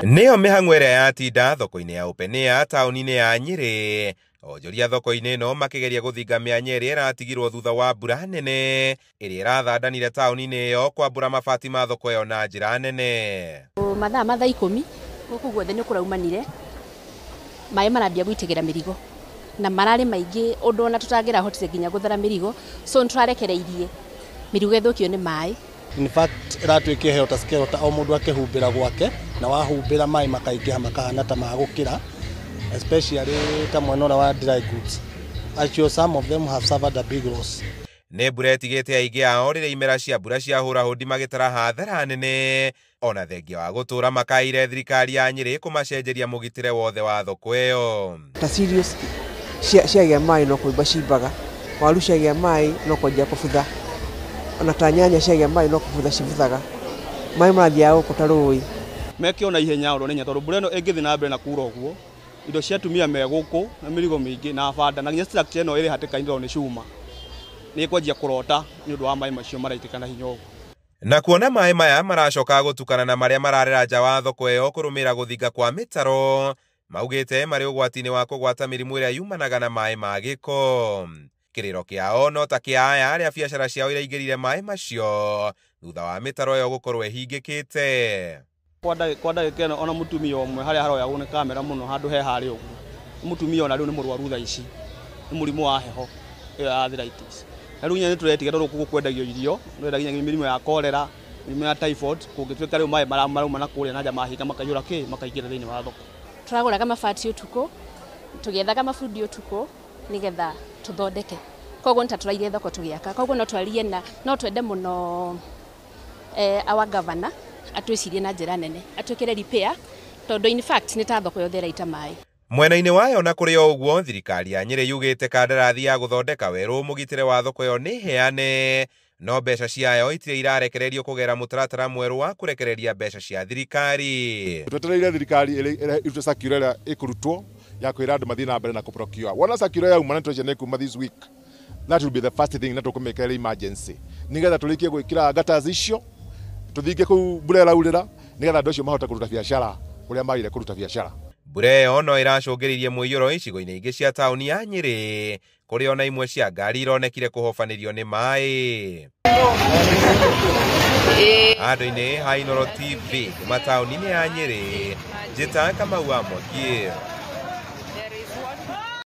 Nĩyo mĩhang'o ĩrĩa yatinda thoko-inĩ ya Open Air taũni-inĩ ya Nyĩrĩ. Onjoria thoko-inĩ ĩno makĩgeria gũthinga mĩanya ĩrĩa ĩratigirwo thutha wa mbura nene ĩrĩa ĩrathandanire taũni-inĩ ĩyo kwambũra mabati ma thoko ĩyo na njĩra nene. Mathaa ma thaa 10 gũkũ guothe nĩ kũraumanire, maĩ marambia gũitĩkĩra mĩrigo na mararĩ maingĩ ũndũ ona tũtangĩrahotire nginya gũthara mĩrigo, so nĩ tũrarekereirie mĩrigo ĩthũkio nĩ maĩ. In fact, ĩratuĩka helter skelter, o mũndũ akĩhumbĩra gwake, na wahumbĩra maĩ makaingĩha makahana ta magũkĩra, especially ta mwena ũrĩa wa dry goods. Acio, some of them have suffered a big loss. Nĩ mbura ĩtigĩte aingĩ ao rĩrĩa imera cia mbura ciahũra hũndi magĩtara hathara nene, ona thengia wa gũtũra makaire thirikari ya Nyĩrĩ kũmacenjeria mũgitĩre wothe wa thoko ĩyo. Ta cereals ciagĩa maĩ no kũimba cimbaga, waru ciagĩa maĩ no kwanjia kũbutha, ona ta nyanya ciagĩa maĩ no kũbutha cibuthaga. Maĩ marathiaga gũkũ ta rũĩ. Meke ona ihenya ũndũ nĩ tondũ mbura ĩno ĩngĩthiĩ na mbere na kura ũguo, indo cia atumia me gũkũ na mĩrigo mĩingĩ na banda na nginya structure ĩno ĩrĩ hatĩka-inĩ tondũ nĩ cuma nĩ ĩkwanjia kũrota nĩ ũndũ wa maĩ macio maraitĩka na hinya ũguo. Na kuona maĩ maya maracoka gũtukana na marĩa mararera nja wa thoko ĩyo kũrũmĩrĩra gũthinga kwa mĩtaro, maugĩte marĩ ũgwati-inĩ wa kũgwata mĩrimũ ĩrĩa yumanaga na maĩ ma gĩko. Kĩrĩro kĩao no ta kĩa aya arĩa biacara ciao iraingĩrire maĩ macio thutha wa mĩtaro ĩyo gũkorwo ĩhingĩkĩte. Kwa ndagĩka ĩno ona mũtumia ũmwe harĩa haroyagwo nĩ kamera mũno handũ he harĩa ũguo, mũtumia ona rĩu nĩ mũrwaru thaa ici nĩ mũrimũ wa heho ĩyo ya arthritis, na rĩu nginya nĩ tũretiga tondũ gũkũ kwendagio irio, nĩ nginya mĩrimũ ya cholera, mĩrimũ ya typhoid, kũngĩtuĩka rĩu maĩ marauma na kũrĩa na nja mahinga makaiyũra kĩ makaingĩra thĩinĩ wa thoko. Tũragũraga mabati ũtukũ, tũgĩethaga mabundi ũtukũ nĩgetha tũthondeke, koguo nĩ ta tũraire thoko tũgĩaka, koguo no twarie na no twende mũno our governor atwĩcirie na njĩra nene, atwĩkĩre repair, tondũ in fact nĩ ta thoko yothe ĩraita maĩ. Mwena-inĩ wayo na kũrĩ o ũguo, thirikari ya Nyĩrĩ yugĩte kandarathi ya gũthondeka werũ mũgitĩre wa thoko ĩyo nĩ heane, no mbeca ciayo itirĩ irarekererio kũgera mũtaratara mwerũ wa kũrekereria mbeca cia thirikari. Twetereire thirikari ĩrute circular ĩrĩa ĩkũrutwo ya kwĩra andũ mathiĩ na mbere na kũprocure. Wona circular yauma na tũreciria nĩ kuma this week, that will be the first thing na tũkũmĩka ĩrĩ emergency nĩgetha tũrĩkie gwĩkĩra gutters icio, tũthinge kũu mbura ĩraurĩra, nĩgetha andũ acio mahote kũruta biacara kũrĩa magire kũruta biacara. Mbura ĩyo no ĩracũngĩrĩirie mũiyũro icigo-inĩ ingĩ cia taũni ya Nyĩrĩ, kũrĩa ona imwe cia ngari ironekire kũhobanĩrio nĩ maĩ. Handũ-inĩ ha Inooro TV kuma taũni-inĩ ya Nyĩrĩ, njĩta Kamau wa Mwangi.